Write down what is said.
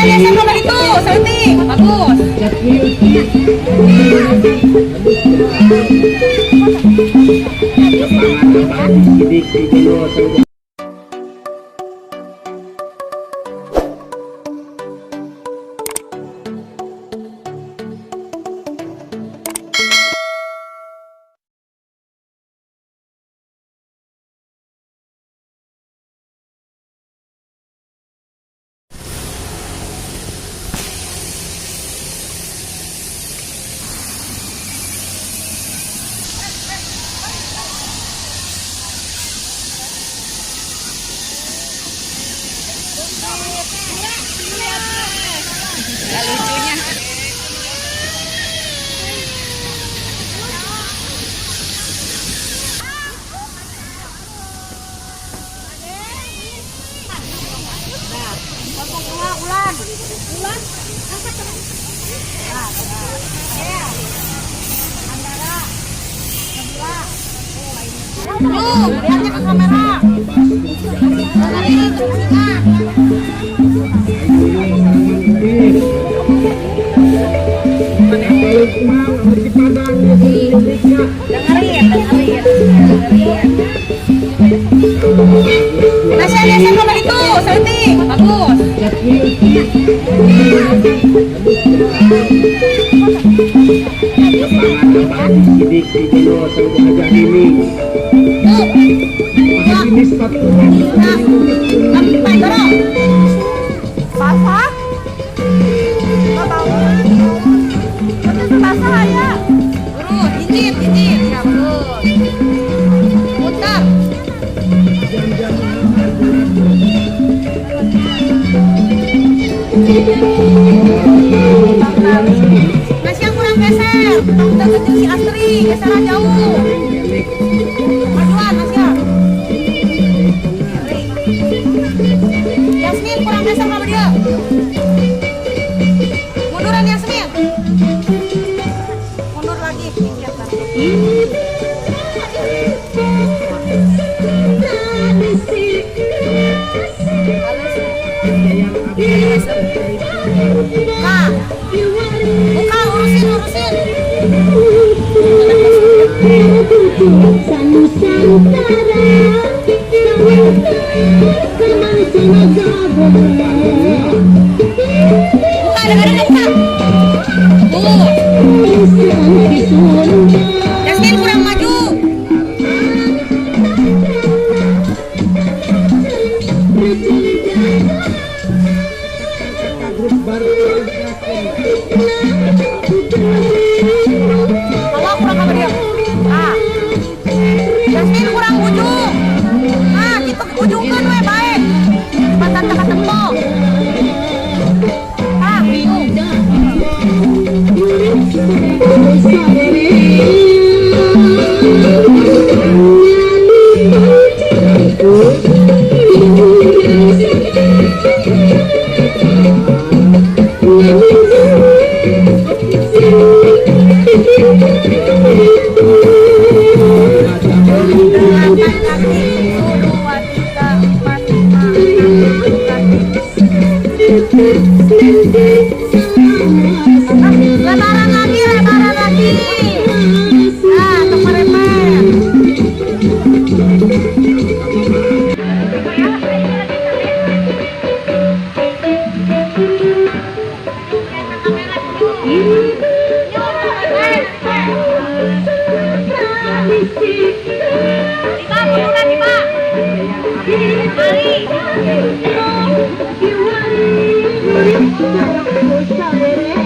Geser ke itu, saeutik. Bagus. Ya, lucunya. Ulan. Ulan. Lu, lihatnya ke kamera. Dengerin instruksinya. Dengerin, dengerin, dengerin. Nasya, geser ke itu, saeutik. Bagus. Tuh. Dua, empat, dorong. Basah? Nggak bau. Betul basah ya. Lurus, intip, intip. Ya, bagus. Putar. Nasya kurang geser. Udah kecil si Astri, geseran jauh. Majuan, Nasya. Yasmin kurang geser sama dia. Munduran, Yasmin. Mundur lagi, minggir lagi. Halus. Buka. Buka, urusin, urusin. Buka, dengerin, buka. Tuh. Yasmin kurang maju. Kalau kurang apa dia? Ah. Yasmin kurang ujung. Ah, gitu ujungkan we baik. Matan teka tempo. Ah, gitu. Delapan kaki. Satu, dua, tiga, empat, lima, enam, tujuh kaki. Ah, lebaran lagi, lebaran lagi. Ah, untuk merepet. Kamera dulu. Diba, munduran, Diba. Ali.